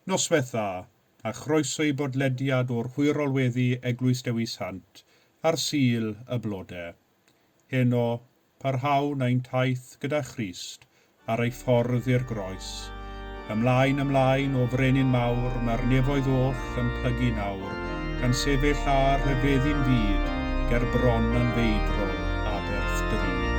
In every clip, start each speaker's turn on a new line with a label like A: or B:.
A: Noswaith dda, a chroeso i bodlediad o'r Hwyrol Weddi Eglwys Dewi Sant ar Sul y Blode. Heno, parhawn ein taith gyda Christ ar ei ffordd i'r groes. Ymlaen, ymlaen, o Frenin mawr, mae'r nefoedd oll yn plygu nawr, gan sefyll a rhyfeddu'n fyd ger bron anfeidrol aberth drud.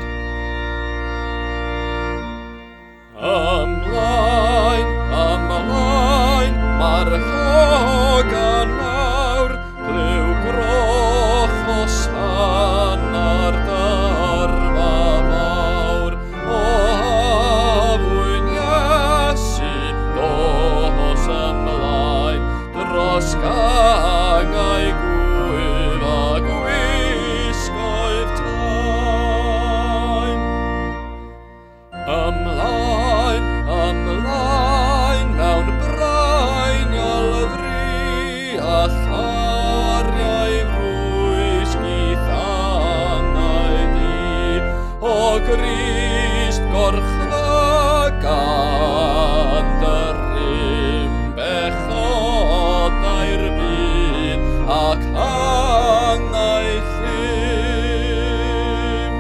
B: Ymlaen, ymlaen, marchogan mawr, clyw groch hosanna'r dyrfa fawr. O hafwyn Iesu, dos ymlaen, dros gangau gwyf a gwisgoedd taen. Ymlaen, ymlaen, mewn braeniol fri, a llariau frwysg i thangau du. O Grist gorchfyg gan dy rym bechodau'r byd ac angau llym.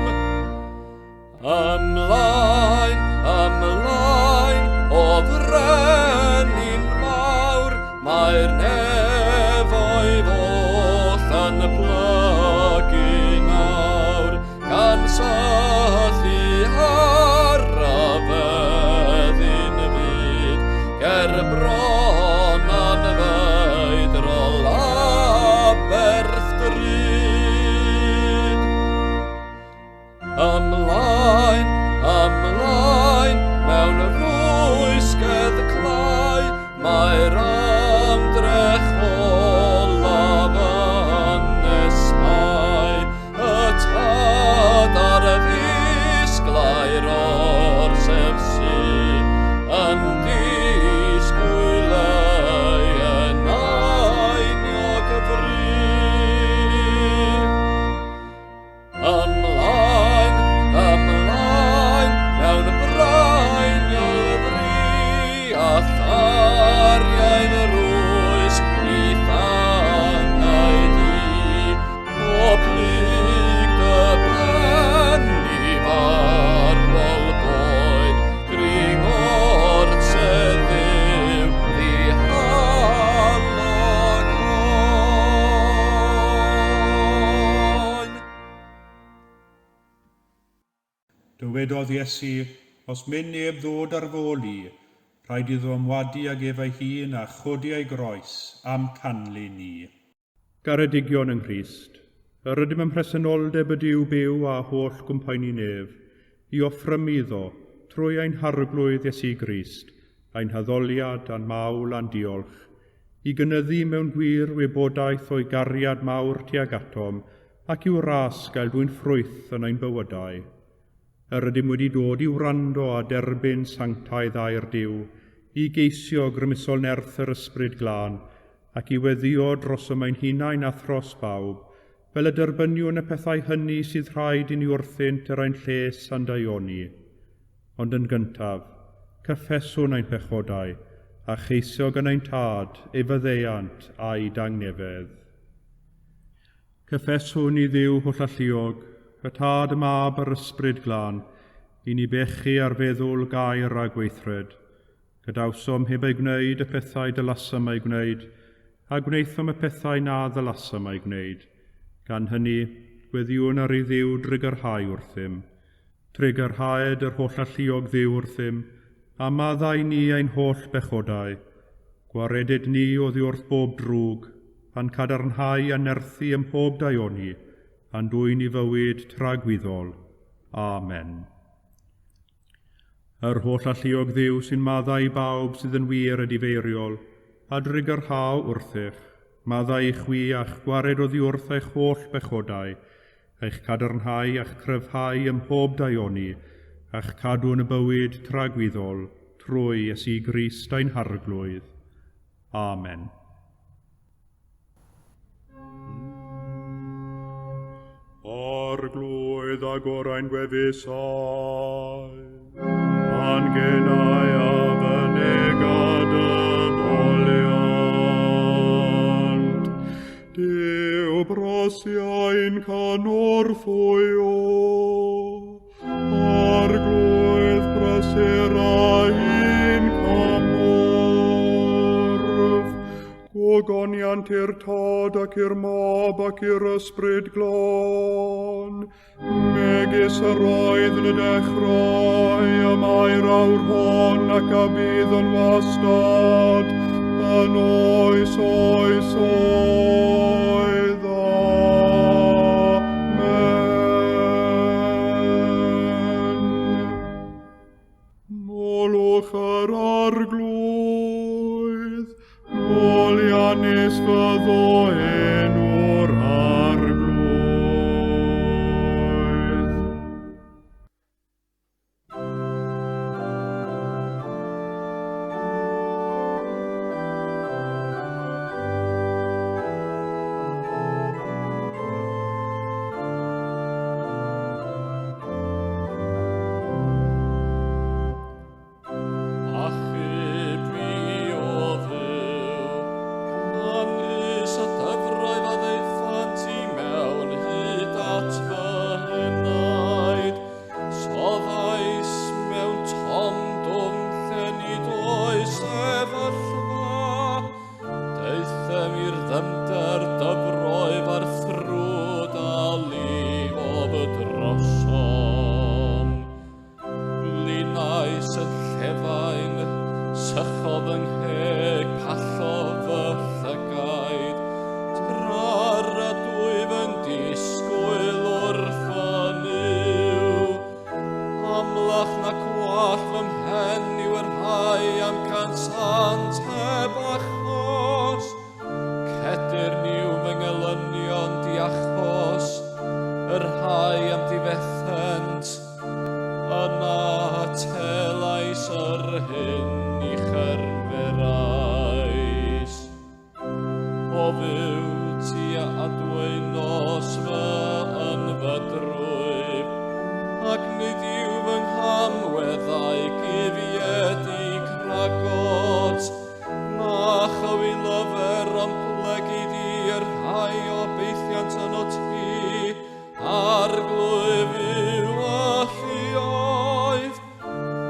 B: Ymlaen, ymlaen, o frenin mawr, mae'r nefoedd oll yn plygu nawr, gan syllu ar y fyddin fyd, ger bron anfeidrol aberth drud. Ymlaen, ymlaen, mewn rwysgedd clai, mae'r ymdrech olaf yn neshau. Y tad ar y ddisglair orsef sy yn disgwyl ei enainiog fri. Ymlaen, ymlaen, mewn braeniol fri, a llariau fy rwysg i thangau di. O plyg dy ben i farwol boen, dringo'r tseddiw ddihalog oen.
A: Dywedodd Iesu, Os myn neb ddod ar fy ôl i, rhaid iddo ymwadu ag ef ei hun a chodi ei groes a'm canlyn i. Garedigion yng Nghrist, yr ydym ym mhresenoldeb y Duw byw a holl gwmpaenu nef, i offrymu iddo, trwy ein Harglwydd Iesu Grist, ein haddoliad a'n mawl a'n diolch, i gynyddu mewn gwir wybodaeth o'i gariad mawr tuag atom ac i'w ras gael dwyn ffrwyth yn ein bywydau. Yr ydym wedi dod i wrando a derbyn sanctaidd air Duw, i geisio grymusol nerth yr Ysbryd Glân, ac i weddïo drosom ein hunain a thros bawb, fel y derbyniwn y pethau hynny sydd rhaid i ni wrthynt er ein lles a'n daioni. Ond yn gyntaf, cyffeswn ein pechodau, a cheisio gan ein Tad ei faddeuant a'i dangnefedd. Cyffeswn i Dduw hollalluog, y Tad, y Mab a'r Ysbryd Glân, i ni bechu ar feddwl, gair a gweithred. Gadawsom heb eu gwneud y pethau dylasom eu gwneud, a gwnaethom y pethau na ddylasom eu gwneud. Gan hynny, gweddïwn ar i Dduw drugarhau wrthym. Trugarhaed yr hollalluog Dduw wrthym, a maddau ni ein holl bechodau. Gwareded ni oddi wrth bob drwg, a'n cadarnhau a nerthu ym mhob daioni, a'n dwyn i fywyd tragwyddol. Amen. Yr hollalluog Dduw sy'n maddau i bawb sydd yn wir edifeiriol, a drugarhau wrthych, maddau i chwi a'ch gwared oddi wrth eich holl bechodau, eich cadarnhau a'ch cryfhau ym mhob daioni, a'ch cadw yn y bywyd tragwyddol, trwy Iesu Grist ein Harglwydd. Amen. Arglwydd agor ein gwefusau, a'n genau a fynega dy foliant. brasiau'n cynorthwyo. Arglwydd brysur ein cymorth. Gogoniant i'r Tad ac i'r Mab ac i'r Ysbryd Glân, megis yr oedd yn y dechrau, y mae'r awr hon ac a bydd yn wastad, yn oes oes oed. Amen. Molwch yr Arglwydd, moliannus fyddo enw'r Arglwydd.
B: Achub fi o Dduw, canys y dyfroedd a ddaethant i mewn hyd at fy henaid. Soddais mewn tom dwfn lle nid oes sefyllfa. Daethum i'r ddyfnder dyfroedd a'r ffrwd a lifodd drosom. Blinais yn llefain, sychodd yng ngheg, pallodd fy llygaid. Tra'r ydwyf yn disgwyl wrth fy Nuw. Amlach na gwallt fy mhen yw yr rhai am cansant heb achos. Cedyrn yw fy ngelynion diachos, yr rhai am difethent. Yna telais yr hyn i cherferais. O Dduw, ti a adwaenos fy ynfydrwyf, ac nid yw fy nghamweddau guddiedig rhagot. Na chywilyfer ond plegid i'r rhai obeithiant ynot ti, Arglwydd yw alluoedd.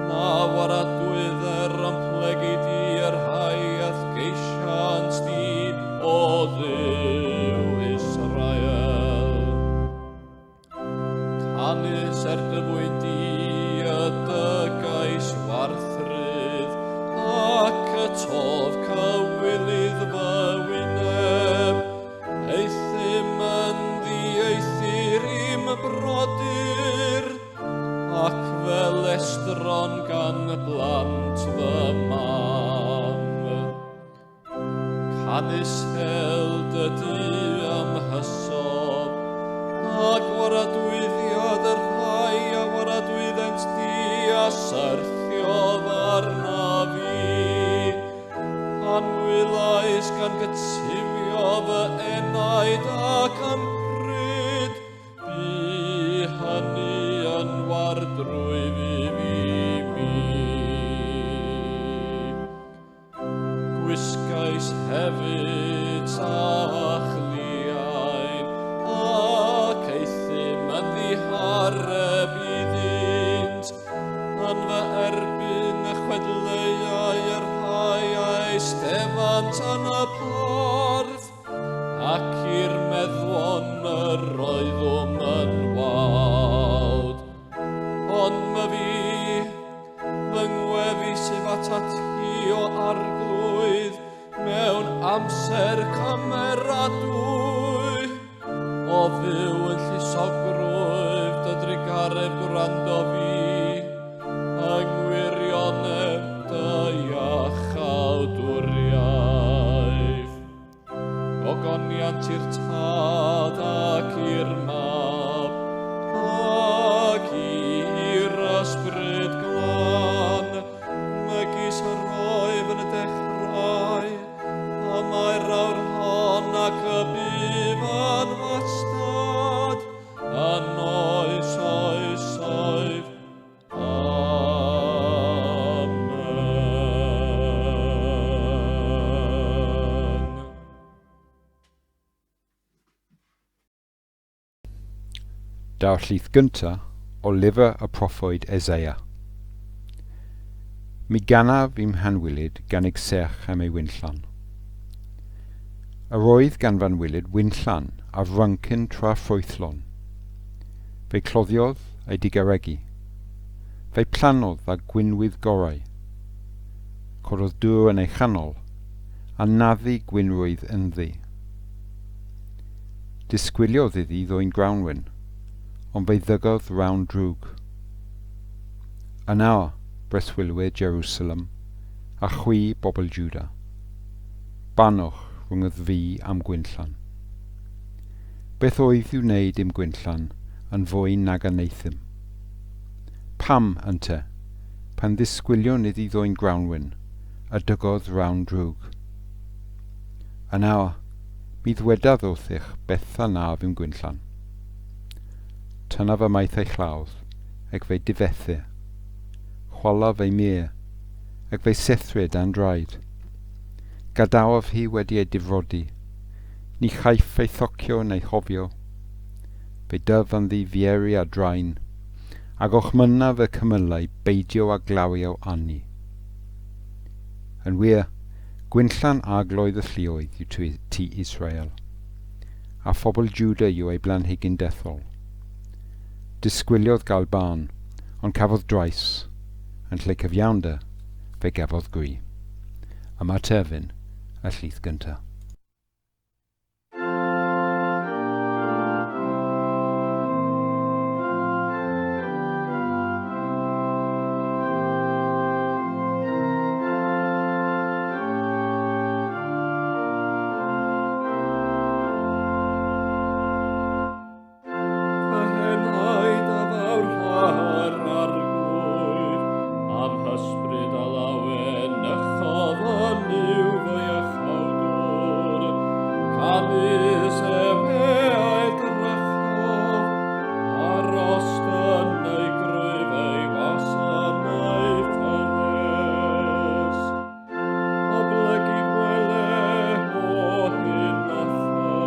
B: Na waradwydder ond plegid i'r rhai a'th geisiant di, o Dduw Israel. Canys er dy fwyn di y dygais warthrudd, ac y tof cywilydd fy wyneb. Euthum yn ddieithr i'm brodyr, ac fel estron gan blant fy mam. Canys hel dy du am hysob, a gwaradwyddiad y rhai a waradwyddent di a syrthiodd arnaf fi. Anwylais gan gytsifio fy enaid ac ympryd, bu hynny yn wardrwyf i mi. Gwisgais hefyd sach liain, ac euthum yn ddihareb iddynt. Yn fy erbyn y chwedleuai y rhai a eisteddant yn y porth, ac i'r meddwon yr oeddwn yn wawd. Ond myfi, fy ngweddi sydd atat ti o Arglwydd, mewn amser cymeradwy. O Dduw yn llusogrwydd dy drugaredd gwrando fi, yng ngwirionedd dy iachawdwriaeth. Gogoniant i'r Tad ac i'r Mab, ac i'r Ysbryd Glân, megis yr oedd yn y dechrau, a mae'r awr
C: Daw'r llith gynta o lyfr y proffwyd Eseia. Mi ganaf i'm hanwylyd ganig serch am ei winllan. Yr oedd gan f'anwylyd winllan a fryncyn tra ffrwythlon. Fe'i cloddiodd a'i digaregu. Fe'i plannodd â gwinwydd gorau. Cododd dŵr yn ei chanol, a naddu gwinrwydd ynddi. Disgwyliodd iddi ddwyn grawnwin, ond fe'i ddygodd rawn drwg. Yn awr, breswylwyr Jerusalem, a chwi, bobl Juda, barnwch rhwng y fi a'm gwinllan. Beth oedd i'w wneud i'm gwinllan yn fwy nag a wneuthum? Pam, ynte, pan ddisgwyliwn iddi ddwyn grawnwin, y dygodd rawn drwg? Yn awr, Mi ddwedaf wrthych beth a wnaf i'm gwinllan. Tynnaf ymaith ei chlawdd, ag fe'i difethir. Chwalaf ei mur, ag fe'i sethrir dan draed. Gadawaf hi wedi ei difrodi. Ni chaiff ei thocio neu chofio. Fe dyf ynddi fieri a drain, a gorchmynnaf y cymylau beidio â glawio arni. Yn wir, Gwinllan arglwydd y lluoedd yw tŷ Israel, a phobl Juda yw ei blanhigyn dethol. Disgwyliodd gael barn, ond cafodd drais, yn lle cyfiawnder, fe gafodd gri. Yma terfyn y llith gyntaf.
B: Fy henaid a fawrha'r Arglwydd, a'm hysbryd a lawenychodd yn Nuw fy Iachawdwr. Canys efe a edrychodd ar ostyn ei grwyf ei wasanaeth ynnes. Oblegid wele o hyn allan,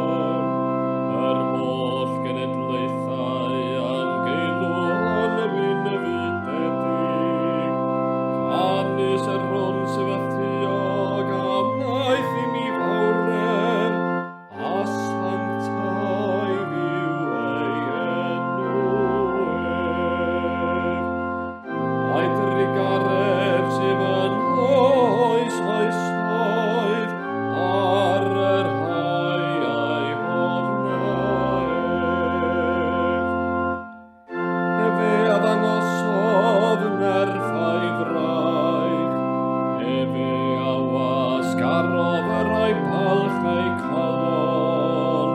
B: yr holl genedlaethau am geilw yn wynfydedig. Canys yr hwn sydd alluog a wnaeth i mi fawredd, a sanctaidd yw ei enw ef. Ai drugaredd sydd yn oes oesoedd ar y rhai a'i hofna ef. Efe a ddangosodd nerth a'i fraich, efe a wasgarodd y rhai balch eu calon,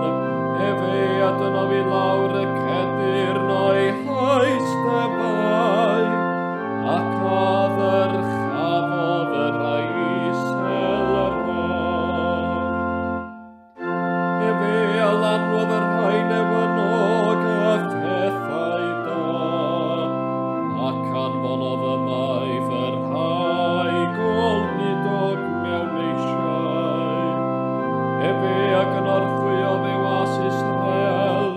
B: efe a dynodd i lawr y cedyrn o'i haistebau, ac a ddyrchafodd y rhai isel yr radd. Efe a lanwodd y rhai newynog â phethau da, ac anfonodd ymaith y rhai goludog mewn eisiau. Efe a gynorthwyodd ei was Israel,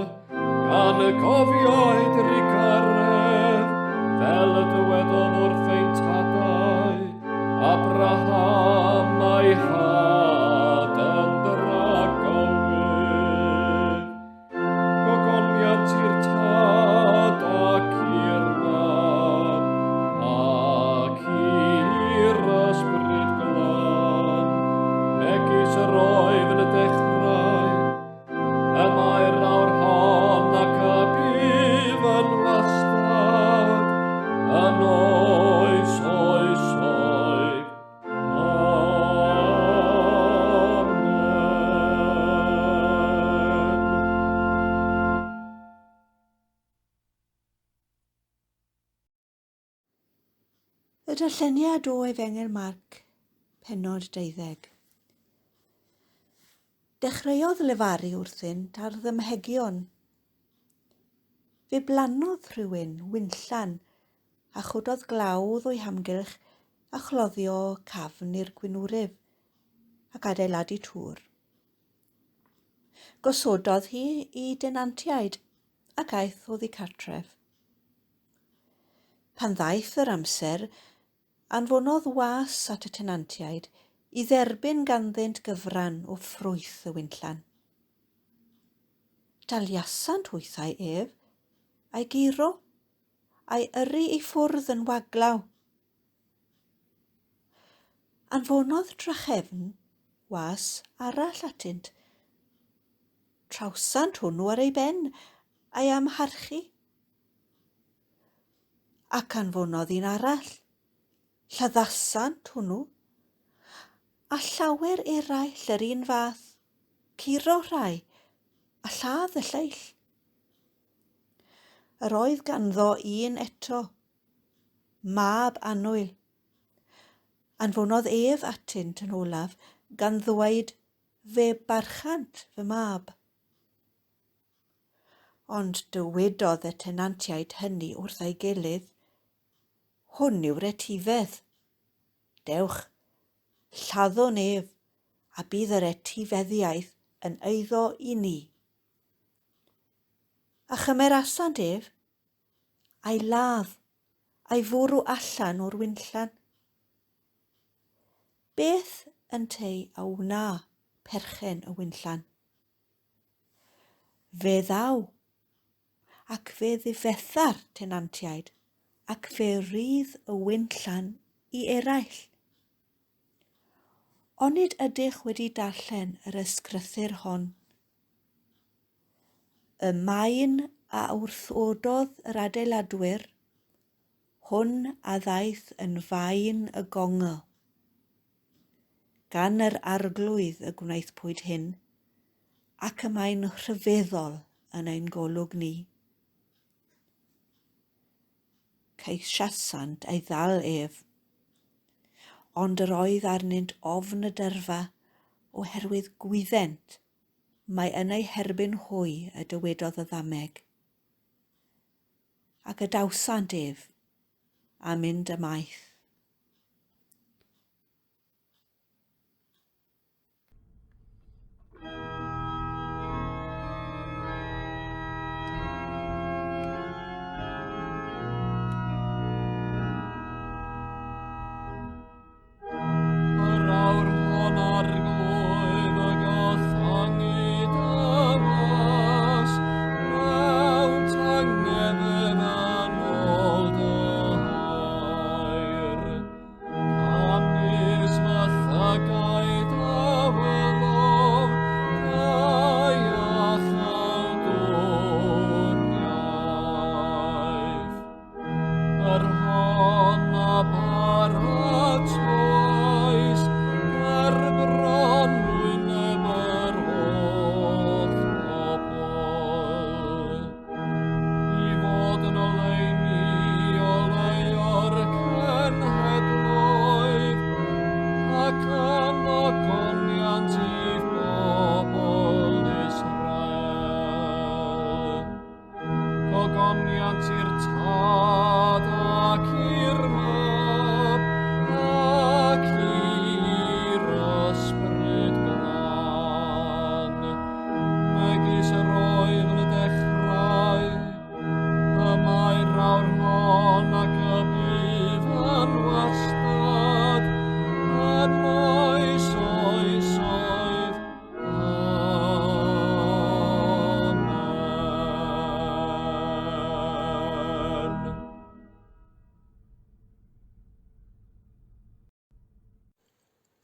B: gan gofio ei drugaredd, fel y dywedodd wrth ein tadau, Abraham a'i had yn dragywydd. Gogoniant i'r Tad ac i'r Mab ac i'r Ysbryd Glân, megis yr oedd yn y dechrau, Y mae'r awr hon ac y bydd yn wastad, yn oes oesoedd. Amen.
D: Y darlleniad o Efengyl Marc, pennod 12. Dechreuodd lefaru wrthynt ar ddymhegion. Fe blannodd rhywun winllan a chododd glawdd o'i hamgylch a chloddio cafn i'r gwinwryf ac adeiladu tŵr. Gosododd hi i denantiaid ac aeth oddi cartref. Pan ddaeth yr amser, anfonodd was at y tenantiaid i dderbyn ganddynt gyfran o ffrwyth y winllan. Daliasant hwythau ef, a'i guro, a'i yrru i ffwrdd yn waglaw. Anfonodd drachefn was arall atynt. Trawsant hwnnw ar ei ben, a'i amharchu. Ac anfonodd un arall. Lladdasant hwnnw. A llawer eraill yr un fath, curo rhai, a lladd y lleill. Yr oedd ganddo un eto, mab annwyl. Anfonodd ef atynt yn olaf, gan ddweud, Fe barchant fy mab. Ond dywedodd y tenantiaid hynny wrth ei gilydd, Hwn yw'r etifedd. Dewch, lladdwn ef, a bydd yr etifeddiaeth yn eiddo i ni. A chymerasant ef, a'i ladd, a'i fwrw allan o'r winllan. Beth ynteu a wna perchen y winllan? Fe ddaw, ac fe ddifetha'r tenantiaid, ac fe rydd y winllan i eraill. Onid ydych wedi darllen yr ysgrythur hon? Y maen a wrthododd yr adeiladwyr, hwn a ddaeth yn faen y gongl. Gan yr Arglwydd y gwnaethpwyd hyn, ac y mae'n rhyfeddol yn ein golwg ni. Ceisiasant ei ddal ef, ond yr oedd arnynt ofn y dyrfa oherwydd gwyddent Mae yn eu herbyn hwy y dywedodd y ddameg. A gadawsant ef, a mynd ymaith.
B: Yr awr hon arglwydd y gollangu dy was, mewn tyngefedd yn ôl dy air. Canys fy llygaid a welodd dy iachawdwriaeth. Yr hon a baratoes ger bron wyneb yr holl bobl, i fod yn oleuni oleuo'r cenhedloedd, ac yn ogoniant i'th bobl Israel. Gogoniant i'r Tad ac i'r Mab ac i'r Ysbryd Glân, megis yr oedd yn y dechrau, y mae'r awr hon ac y bydd yn wastad, yn oes oesoedd. Amen.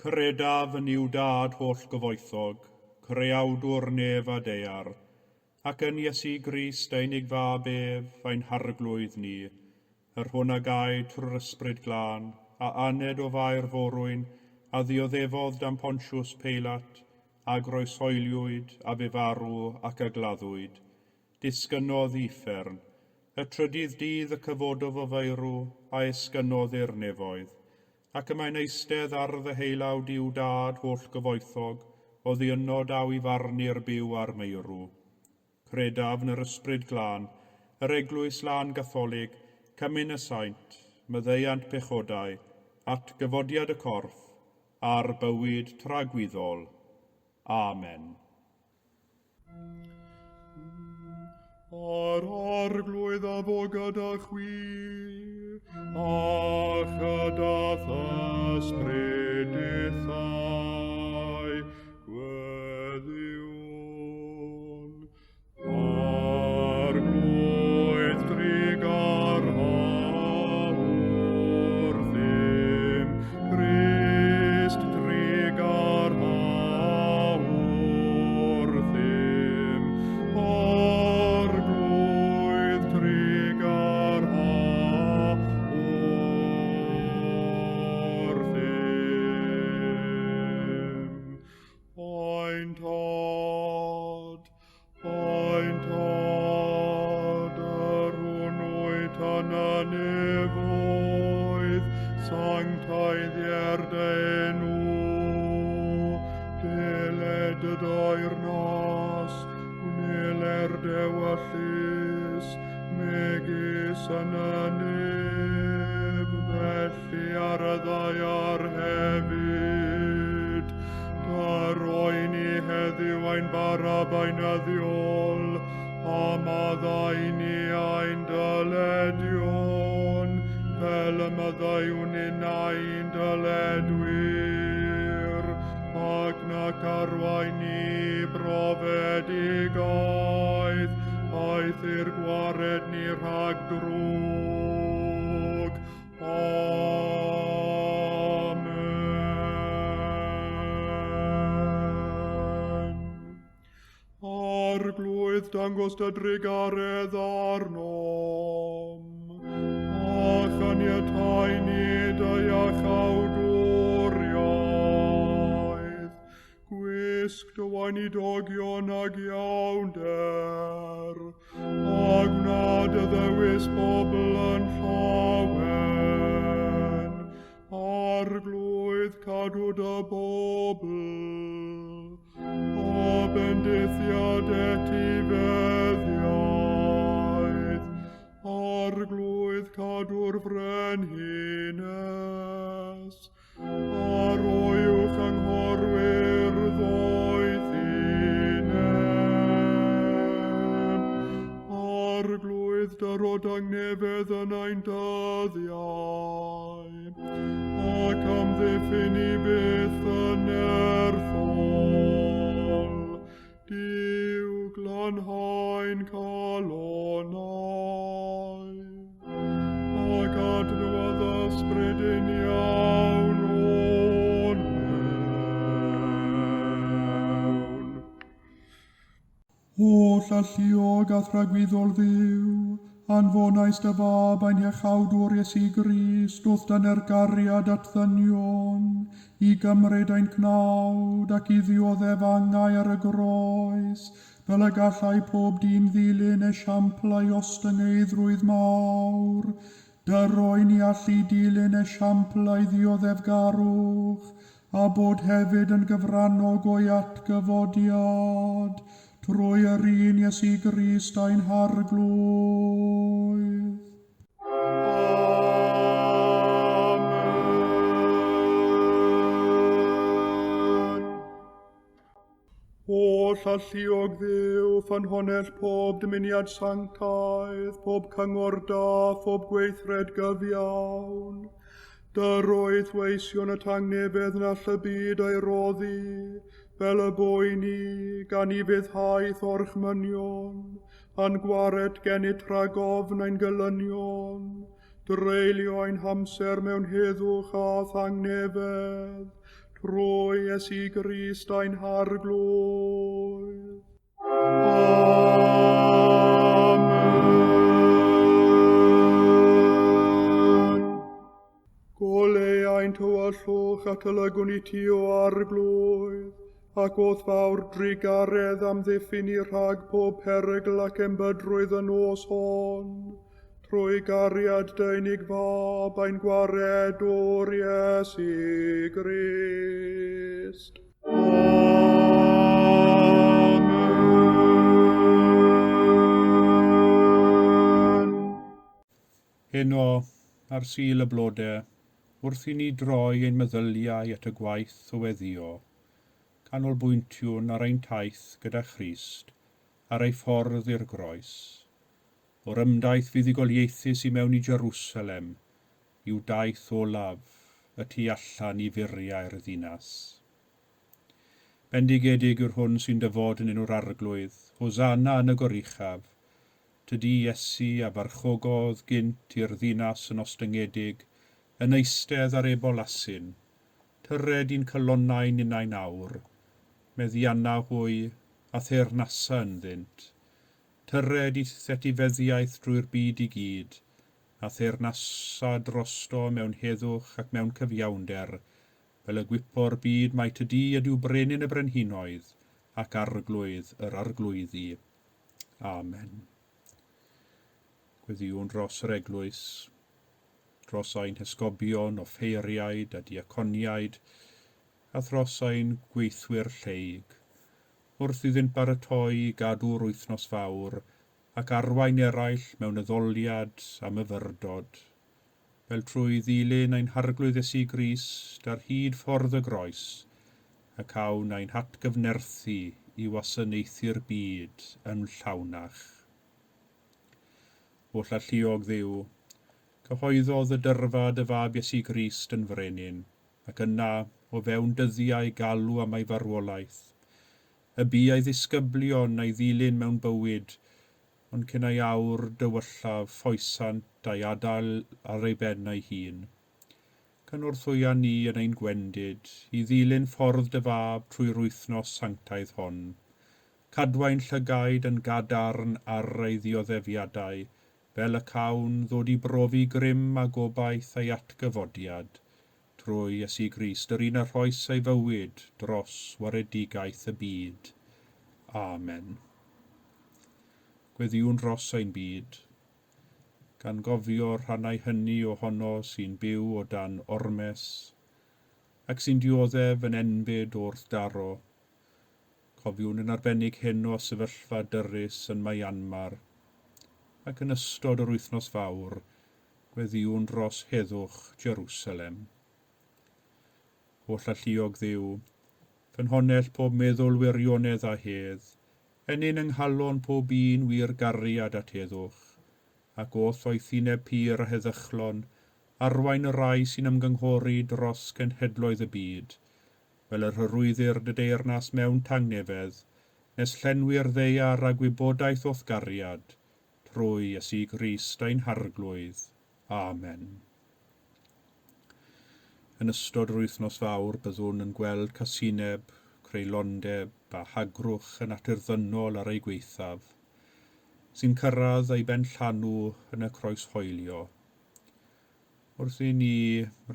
A: Credaf yn Nuw Dad holl-gyfoethog, Creawdwr nef a daear, ac yn Iesu Grist ei unig Fab ef, ein Harglwydd ni, yr hwn a gaed trwy'r Ysbryd Glân, a aned o Fair Forwyn, a ddioddefodd dan Pontius Peilat, a groeshoeliwyd, a fu farw, ac a gladdwyd. Disgynnodd i uffern. Y trydydd dydd y cyfododd o feirw, a esgynnodd i'r nefoedd. Ac y mae'n eistedd ar ddeheulaw Duw Dad holl-gyfoethog, oddi yno daw i farnu'r byw a'r meirw. Credaf yn yr Ysbryd Glân, yr Eglwys Lân Gatholig, Cymun y Saint, maddeuant pechodau, atgyfodiad y corff, a'r bywyd tragwyddol. Amen. A'r Arglwydd a fo gyda chwi, a chyda th'ysbryd dithau. Gweddïwn. Arglwydd drugarha wrthym, Crist drugarha wrthym, Arglwydd trugarha wrthym. Ein Tad, ein Tad, yr hwn wyt yn y nefoedd, sancteiddier dy enw, deled dy deyrnas, gwneler d'ewyllys, megis yn y nef, felly ar y ddaear hefyd. Dyro i ni heddiw ein bara beunyddiol, a maddau i ni ein dyledion, fel y maddeuwn ninnau i'n dyledwyr, ac nac arwain ni brofedigaeth, aeth i'r gwared ni rhag drwg. Amen. Arglwydd, dangos dy drugaredd arnom, a chaniatau ni dy iachawdwriaeth. Gwisg dy weinidogion ag iawnder, a gwna dy ddewis bobl yn llawen. Arglwydd, cadw dy bobl, a bendithiad etifeddiaeth. Arglwydd, cadw'r frenhines, a roi uwch anghorwyr ddoethineb. Arglwydd, dyro dangnefedd yn ein dyddiau, ac amddiffyn i byth yn nerthol. Duw, glanhau'n calonnau, ac adnewyddu ysbryd uniawn o'n mewn. Holl alluog a thragwyddol Dduw, anfonais dy fab ein Iachawdwr Iesu Grist wrth dyner gariad at ddynion, i gymryd ein cnawd ac i ddioddef angau ar y groes, fel y gallai pob dyn ddilyn esiampl a'i ostyngeiddrwydd mawr. Dyro i ni allu dilyn esiampl a'i ddioddefgarwch, a bod hefyd yn gyfrannog o'i atgyfodiad, trwy yr un Iesu Grist ein Harglwydd. Amen. Holl alluog Dduw, ffynhonnell pob dymuniad sanctaidd, pob cyngor da, phob gweithred gyfiawn, dyro i'th weision y tangnefedd na all y byd ei roddi, fel y bo i ni, gan i fuddhaeth orchmynion, a'n gwared gennyt rhag ofn ein gelynion, dreulio ein hamser mewn heddwch a thangnefedd, trwy Iesu Grist ein Harglwydd. Amen. Goleu ein tywyllwch at y lygwn i ti o Arglwydd, ac o'th fawr drugaredd amddiffyn ni rhag pob perygl ac embydrwydd y nos hon, trwy gariad dy unig fab ein gwaredwr Iesu Grist. Amen. Heno, ar Sul y Blode, wrth i ni droi ein meddyliau at y gwaith o weddïo, canolbwyntiwn ar ein taith gyda Christ ar ei ffordd i'r groes. O'r ymdaith fuddugoliaethus i mewn i Jerusalem, i'w daith olaf y tu allan i furiau'r ddinas. Bendigedig yw'r hwn sy'n dyfod yn enw'r Arglwydd, Hosanna yn y goruchaf. Tydi Iesu a farchogodd gynt i'r ddinas yn ostyngedig, yn eistedd ar ebol asyn. Tyred i'n calonnau ninnau'n awr. Meddianna hwy, a theyrnasa ynddynt. Tyred i'th etifeddiaeth drwy'r byd i gyd, a theyrnasa drosto mewn heddwch ac mewn cyfiawnder, fel y gwypo'r byd mai tydi ydyw Brenin y brenhinoedd ac Arglwydd yr arglwyddi. Amen. Gweddïwn dros yr Eglwys, dros ein hesgobion, offeiriaid a diaconiaid, a thros ein gweithwyr lleyg, wrth iddynt baratoi i gadw'r wythnos fawr ac arwain eraill mewn addoliad a myfyrdod. Fel trwy ddilyn ein Harglwydd Iesu Grist ar hyd ffordd y groes, y cawn ein hatgyfnerthu i wasanaethu'r byd yn llawnach. Oll alluog Dduw, cyhoeddodd y dyrfa dy Fab Iesu Grist yn Frenin, ac yna, o fewn dyddiau galw am ei farwolaeth, y bu ei ddisgyblion a'i ddilyn mewn bywyd, ond cyn ei awr dywyllaf ffoesant a'i adael ar ei ben ei hun. Cynorthwya ni yn ein gwendid i ddilyn ffordd dy Fab trwy'r wythnos sanctaidd hon. Cadw ein llygaid yn gadarn ar ei ddioddefiadau, fel y cawn ddod i brofi grym a gobaith ei atgyfodiad, trwy Iesu Grist, yr un a rhoes ei fywyd dros waredigaeth y byd. Amen. Gweddïwn dros ein byd, gan gofio'r rhannau hynny ohono sy'n byw o dan ormes ac sy'n dioddef yn enbyd o wrthdaro. Cofiwn yn arbennig heno sefyllfa dyrys yn Myanmar, ac yn ystod yr wythnos fawr, gweddïwn dros heddwch Jerusalem. Holl alluog Dduw, ffynhonnell pob meddwl wirionedd a hedd, Ennyn yng nghalon pob un wir gariad at heddwch, ac o'th oethineb pur a heddychlon, arwain y rhai sy'n ymgynghori dros genhedloedd y byd, fel yr hyrwyddir dy deyrnas mewn tangnefedd, nes llenwi'r ddaear â gwybodaeth o'th gariad, trwy Iesu Grist ein Harglwydd. Amen. Yn ystod yr wythnos fawr byddwn yn gweld casineb, creulondeb a hagrwch y natur ddynol ar ei gwaethaf, sy'n cyrraedd ei benllanw yn y croeshoelio. Wrth i ni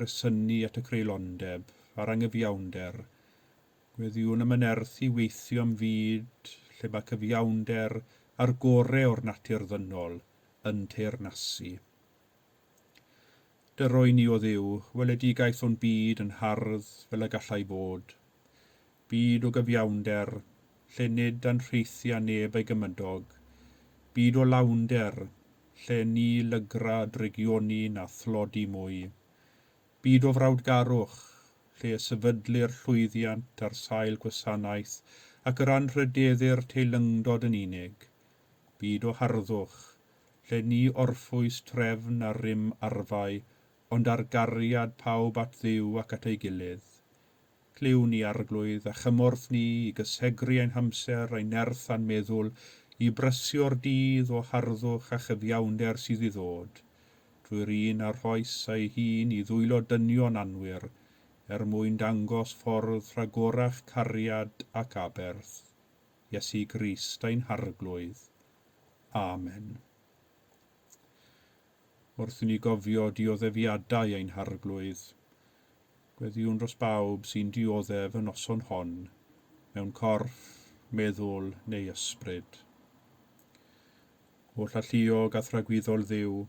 A: resynu at y creulondeb a'r angyfiawnder, gweddïwn am y nerth i weithio am fyd lle mae cyfiawnder a'r gore o'r natur ddynol yn teyrnasu. Dyroi ni, O Dduw, weledigaeth o'n byd yn hardd fel y gallai fod. Byd o gyfiawnder, lle nid anrheithia neb ei gymydog. Byd o lawnder, lle ni lygra drygioni na thlodi mwy. Byd o frawdgarwch, lle y sefydlir llwyddiant ar sail gwasanaeth ac yr anrhydeddir teilyngdod yn unig. Byd o harddwch, lle ni orffwys trefn a rym arfau, ond ar gariad pawb at Dduw ac at ei gilydd. Clyw ni, Arglwydd, a chymorth ni i gysegru ein hamser, ein nerth a'n meddwl, i brysio'r dydd o harddwch a chyfiawnder sydd i ddod, drwy'r un a rhoes ei hun i ddwylo dynion anwir, er mwyn dangos ffordd rhagorach cariad ac aberth. Iesu Grist ein Harglwydd. Amen. Wrth i ni gofio dioddefiadau ein Harglwydd, gweddïwn dros bawb sy'n dioddef y noson hon, mewn corff, meddwl neu ysbryd. Holl alluog a thragwyddol Dduw,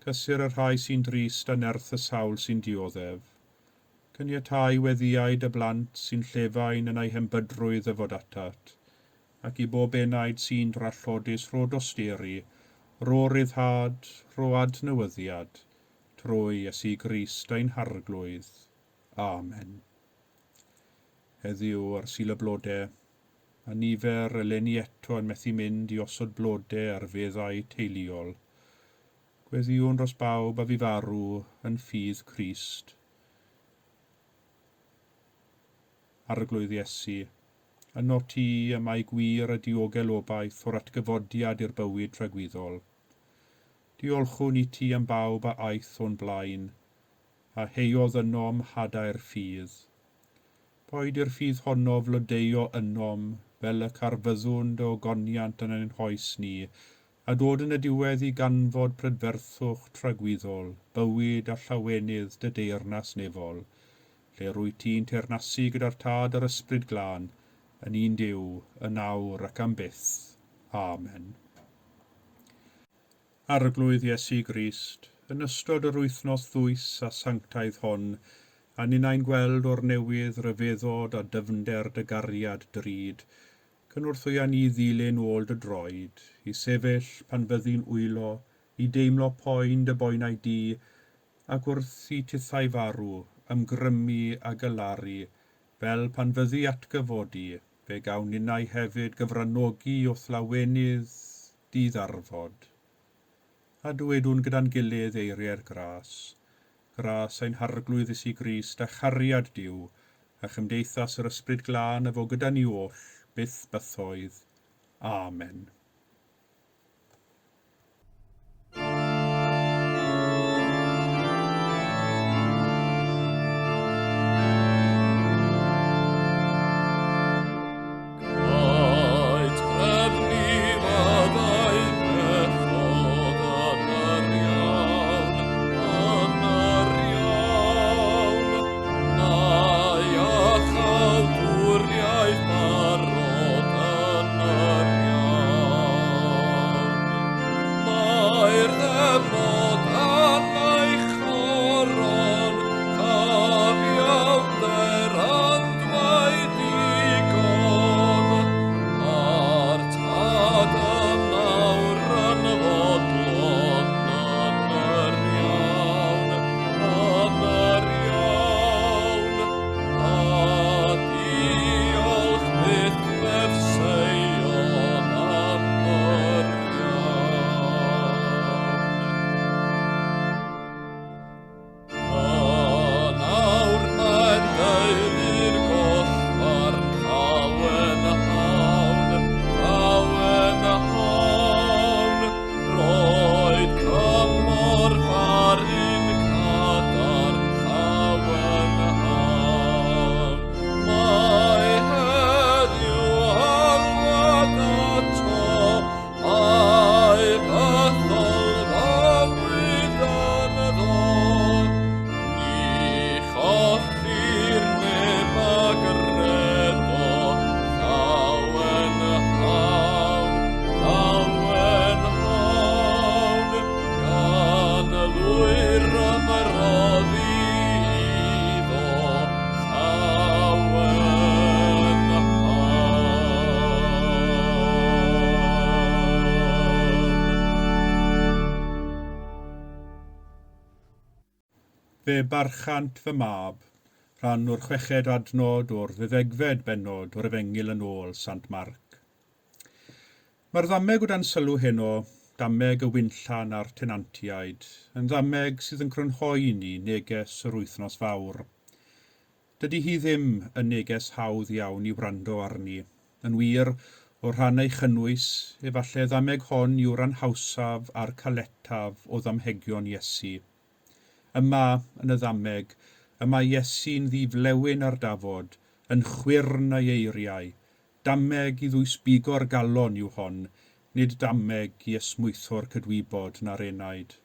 A: cysur y rhai sy'n drist a nerth y sawl sy'n dioddef. Caniatáu weddïau dy blant sy'n llefain yn eu hembydrwydd ddyfod atat, ac i bob enaid sy'n drallodus rho dosturi, rho ryddhad, rho adnewyddiad, trwy Iesu Grist ein Harglwydd. Amen. Heddiw ar Sul y Blode, A nifer eleni eto yn methu mynd i osod blode ar feddau teuluol. Gweddïwn dros bawb a fu farw yn ffydd Crist. Arglwydd Iesu, yno ti y mae gwir a diogel obaith o'r atgyfodiad i'r bywyd tragwyddol. Diolchwn i ti am bawb a aeth o'n blaen, a heuodd ynom hadau'r ffydd. Boed i'r ffydd honno flodeuo ynom, fel y carfyddwn dy ogoniant yn ein hoes ni, a dod yn y diwedd i ganfod prydferthwch tragwyddol, bywyd a llawenydd dy deyrnas nefol, lle rwyt ti'n teyrnasu gyda'r Tad a'r Ysbryd Glân, yn un Duw, yn awr ac am byth. Amen. Arglwydd Iesu Grist, yn ystod yr wythnos ddwys a sanctaidd hon, a ninnau'n gweld o'r newydd ryfeddod a dyfnder dy gariad drud, cynorthwya ni ddilyn ôl dy droed, i sefyll pan fyddi'n wylo, i deimlo poen dy boenau di, ac wrth i tithau farw, ymgrymu a galaru, fel pan fyddi atgyfodi, fe gawn ninnau hefyd gyfranogi o'th lawenydd di-ddarfod. A dywedwn gyda'n gilydd eiriau'r gras, Gras ein Harglwydd Iesu Grist a chariad Duw, a chymdeithas yr Ysbryd Glân a fo gyda ni oll, byth bythoedd. Amen. Fe barchant fy mab, rhan o'r chweched adnod o'r ddeuddegfed bennod o'r Efengyl yn ôl Sant Marc. Mae'r ddameg o dan sylw heno, dameg y winllan a'r tenantiaid, yn ddameg sydd yn crynhoi i ni neges yr wythnos fawr. Dydy hi ddim yn neges hawdd iawn i wrando arni. Yn wir, o rhan ei chynnwys, efallai ddameg hon yw'r anhawsaf a'r caletaf o ddamhegion Iesu. Yma, yn y ddameg, y mae Iesu'n ddi-flewyn ar dafod, yn chwyrn ei eiriau. Dameg i ddwysbigo'r galon yw hon, nid dameg i esmwytho'r cydwybod na'r enaid.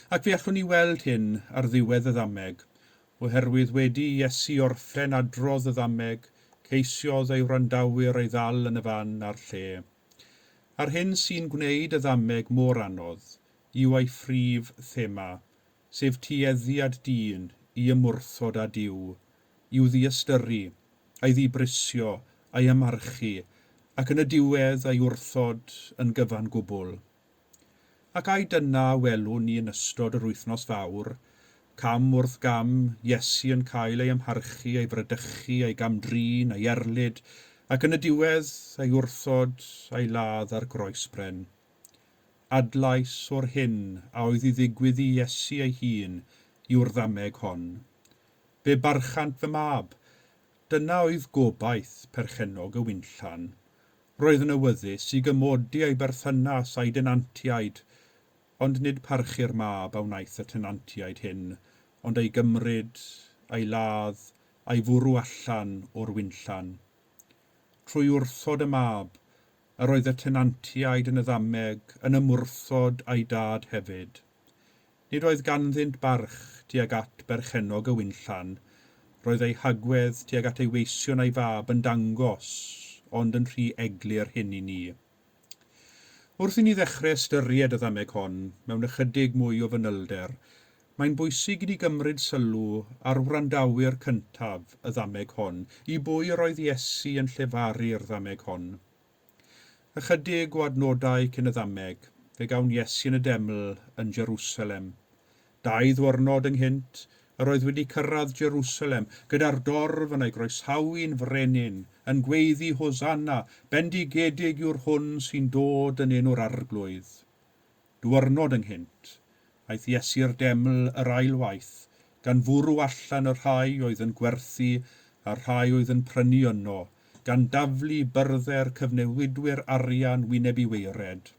A: Ac fe allwn ni weld hyn ar ddiwedd y ddameg, oherwydd wedi i Iesu orffen adrodd y ddameg, ceisiodd ei wrandawyr ei ddal yn y fan a'r lle. A'r hyn sy'n gwneud y ddameg mor anodd yw ei phrif thema, sef tueddiad dyn i ymwrthod â Duw, i'w ddiystyru, a'i ddibrisio, a'i amarchu, ac yn y diwedd a'i wrthod yn gyfan gwbl. Ac ai dyna a welwn ni yn ystod yr wythnos fawr, cam wrth gam, Iesu yn cael ei amharchu, ei fradychu, ei gam-drin, ei erlid, Ac yn y diwedd, ei wrthod a'i ladd ar groesbren. Adlais o'r hyn a oedd i ddigwydd i Iesu ei hun yw'r ddameg hon. Fe barchant fy mab. Dyna oedd gobaith perchennog y winllan. Roedd yn awyddus i gymodi ei berthynas a'i denantiaid, ond nid parchu'r mab a wnaeth y tenantiaid hyn, ond ei gymryd, a'i ladd, a'i fwrw allan o'r winllan. Trwy wrthod y mab, yr oedd y tenantiaid yn y ddameg yn ymwrthod â'i dad hefyd. Nid oedd ganddynt barch tuag at berchennog y winllan, roedd eu hagwedd tuag at ei weision a'i fab yn dangos ond yn rhy eglur hyn i ni. Wrth i ni ddechrau ystyried y ddameg hon mewn ychydig mwy o fanylder, mae'n bwysig i ni gymryd sylw ar wrandawyr cyntaf y ddameg hon, i bwy yr oedd Iesu yn llefaru'r ddameg hon. Ychydig o adnodau cyn y ddameg, fe gawn Iesu yn y deml yn Jerusalem. Dau ddwyrnod ynghynt, yr oedd wedi cyrraedd Jerusalem, gyda'r dorf yn ei groesawu'n frenin, yn gweiddi Hosanna, bendigedig yw'r hwn sy'n dod yn enw'r Arglwydd. Dwyrnod ynghynt, aeth Iesu i'r deml yr ail waith, gan fwrw allan y rhai oedd yn gwerthu a'r rhai oedd yn prynu yno, gan daflu byrddau'r cyfnewidwyr arian wyneb i waered.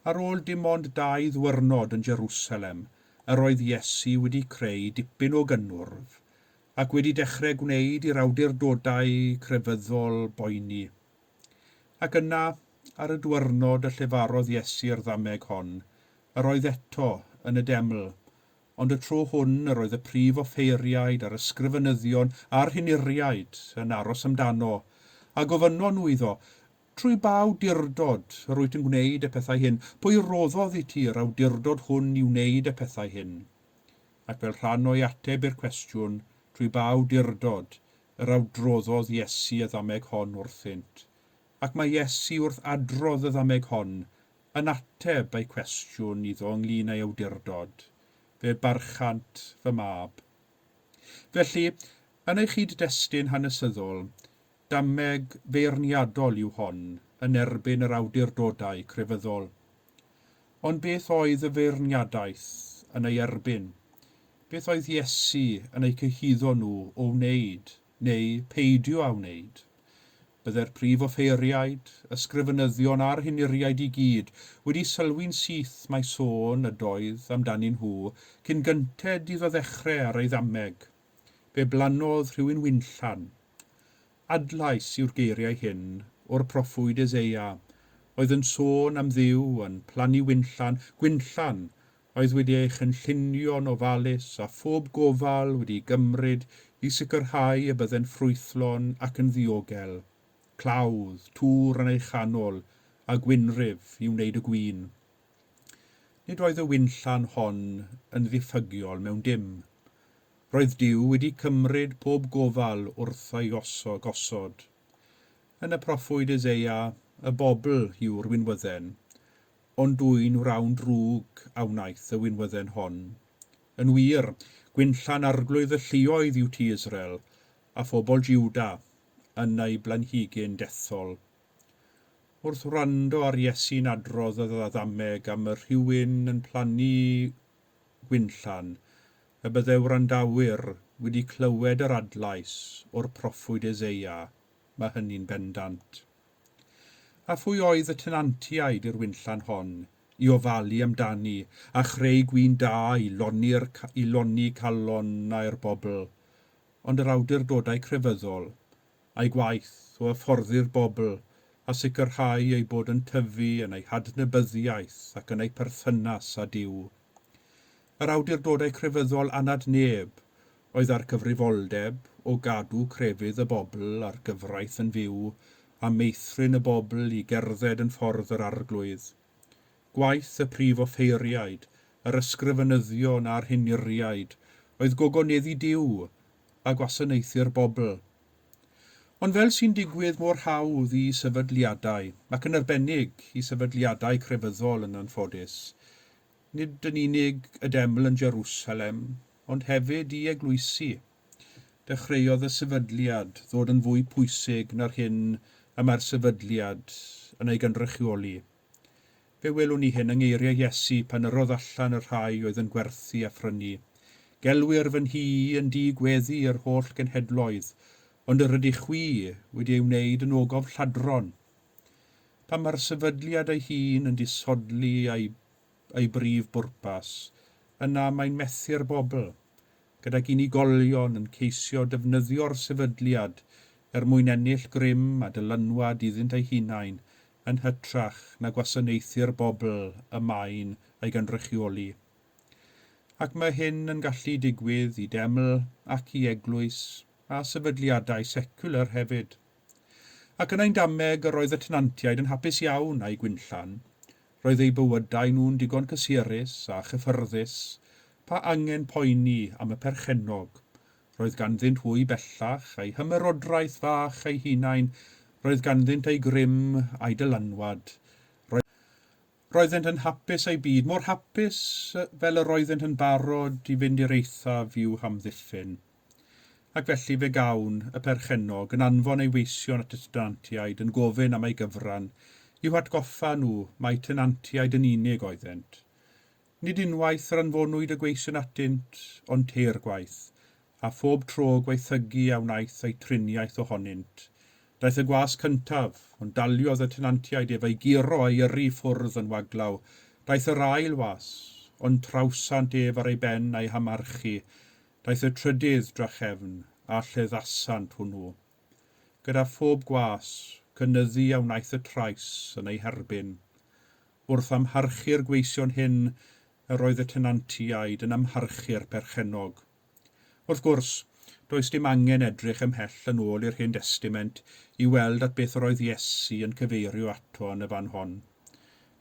A: Ar ôl dim ond dau ddwyrnod yn Jerusalem, yr oedd Iesu wedi creu dipyn o gynnwrf, ac wedi dechrau gwneud i'r awdurdodau crefyddol boeni. Ac yna, ar y dwyrnod y llefarodd Iesu'r ddameg hon, yr oedd eto yn y deml, ond y tro hwn yr oedd y prif offeiriaid a'r ysgrifenyddion a'r henuriaid yn aros amdano, a gofynnon nhw iddo, Trwy ba awdurdod yr wyt yn gwneud y pethau hyn? Pwy roddodd i ti yr awdurdod hwn i wneud y pethau hyn? Ac fel rhan o'i ateb i'r cwestiwn, trwy ba awdurdod, yr awdroddodd Iesu y ddameg hon wrthynt. Ac mae Iesu wrth adrodd y ddameg hon, yn ateb eu cwestiwn iddo ynglŷn â'i awdurdod, Fe barchant fy mab. Felly, yn ei chyd-destun hanesyddol, dameg feirniadol yw hon yn erbyn yr awdurdodau crefyddol. Ond beth oedd y feirniadaeth yn ei erbyn? Beth oedd Iesu yn eu cyhuddo nhw o wneud, neu peidio â wneud? Byddai'r prif offeiriaid, ysgrifenyddion a'r henuriaid i gyd wedi sylwi'n syth mai sôn ydoedd amdanyn nhw cyn gynted iddo ddechrau ar ei ddameg. Fe blannodd rhywun winllan. Adlais yw'r geiriau hyn o'r proffwyd Eseia, oedd yn sôn am Dduw yn plannu winllan, gwinllan oedd wedi ei chynllunio'n ofalus a phob gofal wedi'i gymryd i sicrhau y bydde'n ffrwythlon ac yn ddiogel, clawdd, tŵr yn ei chanol a gwynrif i wneud y gwin. Nid oedd y winllan hon yn ddiffygiol mewn dim. Roedd Duw wedi cymryd pob gofal wrth ei gosod. Yn y proffwyd Eseia, y bobl yw'r winwydden, ond dwyn wrawn drwg a wnaeth y winwydden hon. Yn wir, gwinllan arglwydd y lluoedd yw ti, Israel, a phobl Jiwda, yn ei blanhigyn dethol. Wrth wrando ar Iesu'n adrodd y ddameg am y rhywun yn plannu gwinllan, y bydde wrandawyr wedi clywed yr adlais o'r proffwyd Eseia, mae hynny'n bendant. A phwy oedd y tenantiaid i'r winllan hon, i ofalu amdani, a chreu gwin da i lonni'r, i lonni calonnau'r bobl, ond yr awdurdodau crefyddol, a'u gwaith o hyfforddi'r bobl a sicrhau eu bod yn tyfu yn eu hadnabyddiaeth ac yn eu perthynas â Duw. Yr awdurdodau crefyddol anad neb oedd â'r cyfrifoldeb o gadw crefydd y bobl a'r gyfraith yn fyw, a meithrin y bobl i gerdded yn ffordd yr Arglwydd. Gwaith y prif offeiriaid, yr ysgrifenyddion a'r henuriaid oedd gogoneddu Duw a gwasanaethu'r bobl. Ond fel sy'n digwydd mor hawdd i sefydliadau, ac yn arbennig i sefydliadau crefyddol yn anffodus, nid yn unig y deml yn Jerusalem, ond hefyd i eglwysi. Dechreuodd y sefydliad ddod yn fwy pwysig na'r hyn y mae'r sefydliad yn ei gynrychioli. Fe welwn ni hyn yng ngeiriau Iesu pan yrrodd allan y rhai oedd yn gwerthu a phrynu. Gelwir fy nhŷ yn dŷ gweddi i'r holl genhedloedd, ond yr ydych chwi wedi ei wneud yn ogof lladron. Pan mae'r sefydliad ei hun yn disodli a'i ei brif bwrpas, yna mae'n methu'r bobl, gydag unigolion yn ceisio defnyddio'r sefydliad er mwyn ennill grym a dylanwad iddynt eu hunain yn hytrach na gwasanaethu'r bobl y mae'n ei gynrychioli. Ac mae hyn yn gallu digwydd i deml ac i eglwys a sefydliadau seciwlar hefyd. Ac yn ein dameg yr oedd y tenantiaid yn hapus iawn â'u gwinllan. Roedd eu bywydau nhw'n digon cysurus a chyffyrddus, pa angen poeni am y perchennog. Roedd ganddynt hwy bellach eu hymerodraeth fach eu hunain, roedd ganddynt eu grym a'u dylanwad. Roeddent yn hapus eu byd, mor hapus fel yr oeddent yn barod i fynd i'r eithaf i'w hamddiffyn. Ac felly fe gawn y perchennog yn anfon ei weision at y tenantiaid yn gofyn am ei gyfran, i'w hatgoffa nhw mai tenantiaid yn unig oeddent. Nid unwaith yr anfonwyd y gweision atynt, ond teirgwaith, a phob tro gwaethygu a wnaeth eu triniaeth ohonynt. Daeth y gwas cyntaf, ond daliodd y tenantiaid ef a'i guro a'i yrru i ffwrdd yn waglaw. Daeth yr ail was, ond trawsant ef ar ei ben a'i hamarchu. Daeth y trydydd drachefn, a lleddasant hwnnw. Gyda phob gwas, cynyddu a wnaeth y trais yn eu herbyn. Wrth amharchu'r gweision hyn, yr oedd y tenantiaid yn amharchu'r perchennog. Wrth gwrs, does dim angen edrych ymhell yn ôl i'r Hen Destament i weld at beth yr oedd Iesu yn cyfeirio ato yn y fan hon.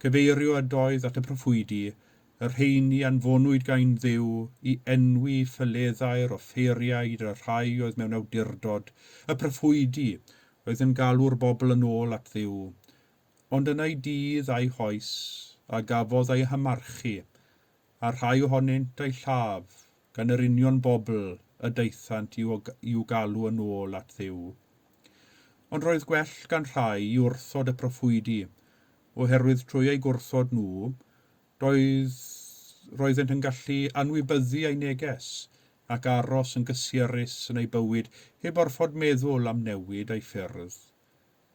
A: Cyfeirio ydoedd at y proffwydi, y rheini anfonwyd gan Dduw i enwi ffyleddau'r offeiriaid a'r rhai oedd mewn awdurdod, y proffwydi, oedd yn galw'r bobl yn ôl at Dduw. Ond yn eu dydd a'u hoes, a gafodd eu hamarchu, a rhai ohonynt eu lladd gan yr union bobl y daethant i'w galw yn ôl at Dduw. Ond roedd gwell gan rhai i wrthod y proffwydi, oherwydd trwy eu gwrthod nhw, Roedd roeddent yn gallu anwybyddu ei neges ac aros yn gysurus yn eu bywyd heb orfod meddwl am newid eu ffyrdd.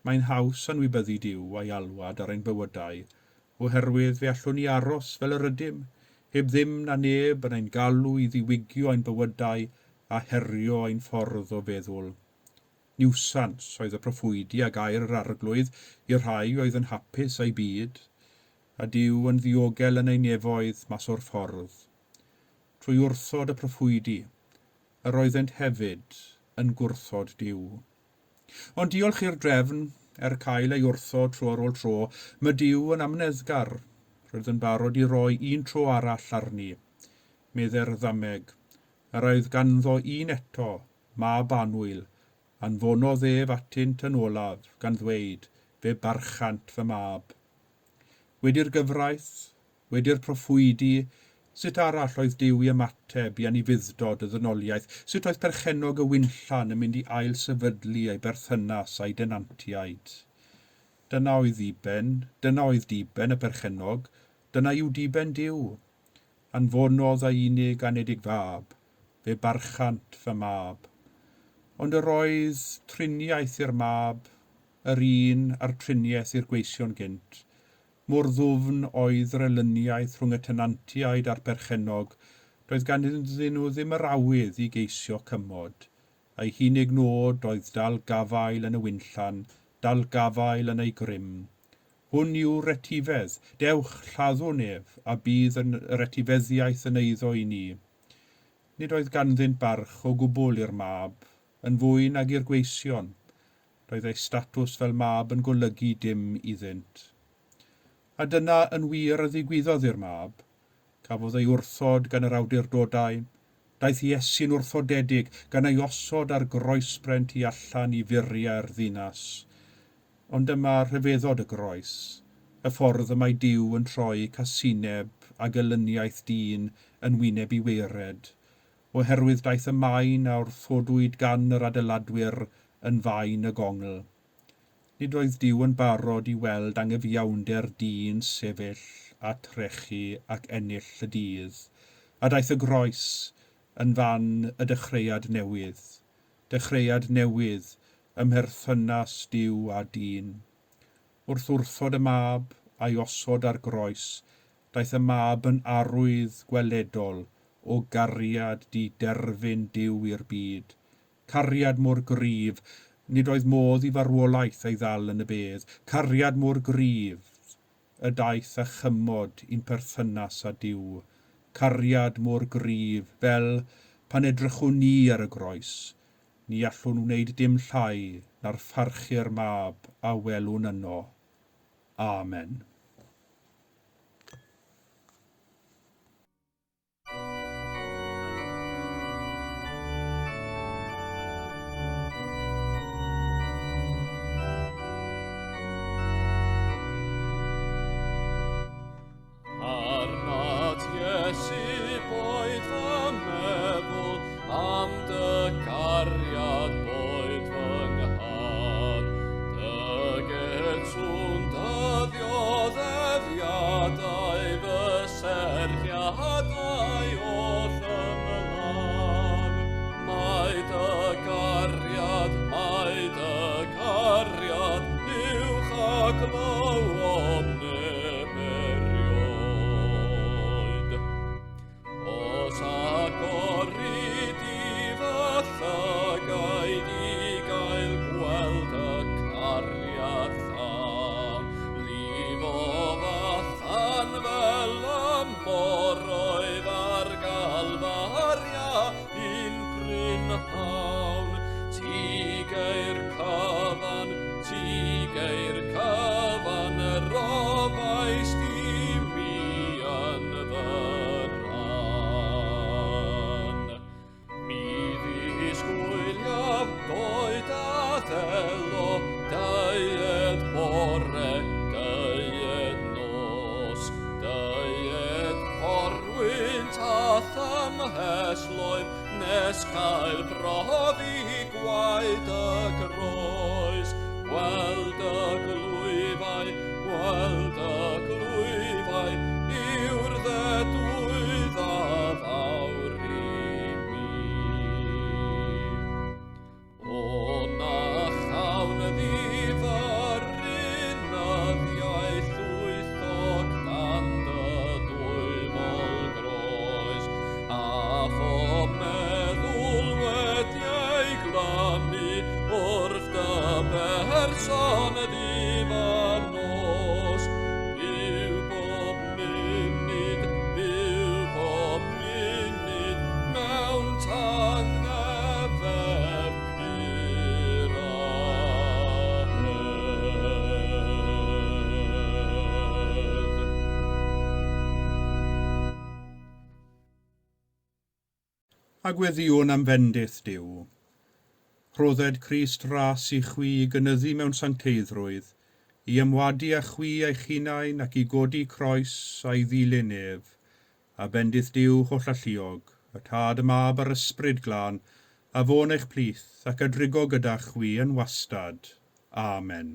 A: Mae'n haws anwybyddu Duw a'i alwad ar ein bywydau, oherwydd fe allwn ni aros fel yr ydym, heb ddim na neb yn ein galw i ddiwygio ein bywydau a herio ein ffordd o feddwl. Niwsans oedd y proffwydi a gair yr Arglwydd i'r rhai oedd yn hapus â'u byd, a Duw yn ddiogel yn ei nefoedd mas o'r ffordd. Trwy wrthod y proffwydi, yr oeddent hefyd yn gwrthod Duw. Ond diolch i'r drefn, er cael ei wrthod tro ar ôl tro, mae Duw yn amyneddgar. Roedd yn barod i roi un tro arall arni, medde'r ddameg. Yr oedd ganddo un eto, mab annwyl, anfonodd ef atynt yn olaf, gan ddweud, Fe barchant fy mab. Wedi'r gyfraith, wedi'r proffwydi, sut arall oedd Duw i ymateb i anufudd-dod y ddynoliaeth? Sut oedd perchennog y winllan yn mynd i ail-sefydlu ei berthynas a'i denantiaid? Dyna oedd ddiben, dyna oedd diben y perchennog, dyna yw diben Duw. Anfonodd ei unig anedig fab, fe barchant fy mab. Ond yr oedd triniaeth i'r mab yr un â'r triniaeth i'r gweision gynt. Mor ddwfn oedd yr elyniaeth rhwng y tenantiaid a'r perchennog, doedd ganddyn nhw ddim yr awydd i geisio cymod. Eu hunig nod oedd dal gafael yn y winllan, dal gafael yn ei grym. Hwn yw'r etifedd, dewch, lladdwn ef, a bydd yn yr etifeddiaeth yn eiddo i ni. Nid oedd ganddynt barch o gwbl i'r mab, yn fwy nag i'r gweision. Doedd ei statws fel mab yn golygu dim iddynt. A dyna yn wir a ddigwyddodd i'r mab. Cafodd ei wrthod gan yr awdurdodau. Daeth Iesu'n wrthodedig, gan ei osod ar groesbren tu allan i furiau'r ddinas. Ond dyma rhyfeddod y groes, y ffordd y mae Duw yn troi casineb a gelyniaeth dyn yn wyneb i waered. Oherwydd daeth y maen a wrthodwyd gan yr adeiladwyr yn faen y gongl. Nid oedd Duw yn barod i weld anghyfiawnder dyn sefyll a trechu ac ennill y dydd, a daeth y groes yn fan y dechreuad newydd, dechreuad newydd ym mherthynas Duw â dyn. Wrth wrthod y Mab a'i osod ar groes, daeth y Mab yn arwydd gweledol o gariad di-derfyn Duw i'r byd, Cariad mor gryf, nid oedd modd i farwolaeth ei ddal yn y bedd, cariad mor gryf, y daeth â chymod i'n perthynas â Duw, cariad mor gryf, fel, pan edrychwn ni ar y groes, ni allwn wneud dim llai na'r pharchu'r Mab a welwn yno. Amen.
B: Arnat Iesu boed fy meddwl, am dy gariad boed fy nghân. Dy gytûn dyddiodd eddiadau fy serchiadau oll ymlan. Mae dy gariad, mae dy gariad, uwch a glywom neb erioed. Os agori di fy llygaid i gael gweld y cariad llan, lifodd allan fel y moroedd ar Galfaria un prynhawn. Ti geir cyfan, ti geir cyfan, rofaist i mi yn fy rhan. Mi ddisgwyliaf doed a thelo, deued bore, deued nos, deued corwynt a thymhesloedd, nes cael profi gwaed y groes, gweld y glwyfau, gweld y glwyfau, yw'r ddedwyddaf awr i mi. O na chawn ddifyrru nyddiau llwythog dan dy dwyfol groes, a phob meddwl wedi ei glannu wrth dy berson ddifanos. Byw bob munud, byw bob munud, mewn tangnefedd pur a hedd.
A: A gweddïwn am fendith Duw. Rhodded Crist ras i chwi i gynyddu mewn sancteiddrwydd, i ymwadu â chwi eich hunain ac i godi croes a'i ddilyn ef, a bendith Duw hollalluog, y Tad, y Mab a'r Ysbryd Glân, a fo'n eich plith ac a drigo gyda chwi yn wastad. Amen.